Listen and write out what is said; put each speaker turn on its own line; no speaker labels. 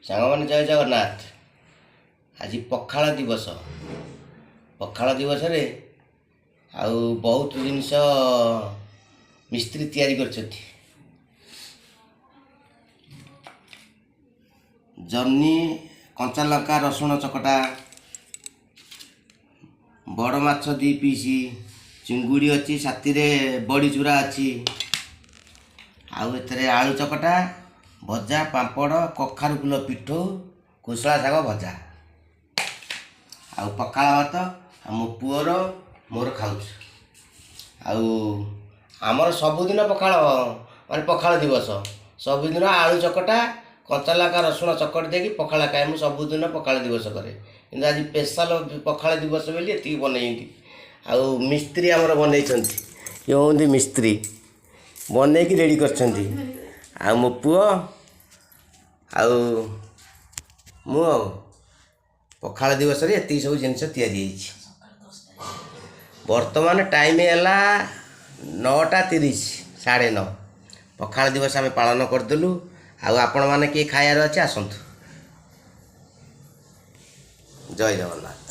ସାଙ୍ଗମାନେ, ଜୟ ଜଗନ୍ନାଥ। ଆଜି ପଖାଳ ଦିବସ। ପଖାଳ ଦିବସରେ ଆଉ ବହୁତ ଜିନିଷ ମିସ୍ତ୍ରୀ ତିଆରି କରିଛନ୍ତି। ଜହ୍ନି, କଞ୍ଚା ଲଙ୍କା, ରସୁଣ ଚକଟା, ବଡ଼ ମାଛ 2 ପିସ୍, ଚିଙ୍ଗୁଡ଼ି ଅଛି, ସାଥିରେ ବଡ଼ି ଚୁରା ଅଛି। ଆଉ ଏଥିରେ ଆଳୁ ଚକଟା, ଭଜା, ପାମ୍ପଡ଼, କଖାରୁ ଫୁଲ ପିଠଉ, କୋଶଳା ଶାଗ ଭଜା ଆଉ ପଖାଳ ଭାତ। ଆଉ ମୋ ପୁଅର ମୋର ଖାଉଛୁ। ଆଉ ଆମର ସବୁଦିନ ପଖାଳ, ମାନେ ପଖାଳ ଦିବସ ସବୁଦିନ ଆଳୁ ଚକଟା, କଞ୍ଚା ଲଙ୍କା, ରସୁଣ ଚକଟି ଦେଇକି ପଖାଳ ଖାଏ। ମୁଁ ସବୁଦିନ ପଖାଳ ଦିବସ କରେ, କିନ୍ତୁ ଆଜି ସ୍ପେଶାଲ ପଖାଳ ଦିବସ ବୋଲି ଏତିକି ବନେଇଛନ୍ତି। ଆଉ ମିସ୍ତ୍ରୀ ଆମର ବନେଇଛନ୍ତି। ଇଏ ହେଉଛନ୍ତି ମିସ୍ତ୍ରୀ, ବନେଇକି ରେଡ଼ି କରିଛନ୍ତି। ଆଉ ମୋ ପୁଅ ଆଉ ମୁଁ। ଆଉ ପଖାଳ ଦିବସରେ ଏତିକି ସବୁ ଜିନିଷ ତିଆରି ହେଇଛି। ବର୍ତ୍ତମାନ ଟାଇମ୍ ହେଲା 9:30, 9:30। ପଖାଳ ଦିବସ ଆମେ ପାଳନ କରିଦେଲୁ। ଆଉ ଆପଣମାନେ କିଏ ଖାଇବାର ଅଛି, ଆସନ୍ତୁ। ଜୟ ଜଗନ୍ନାଥ।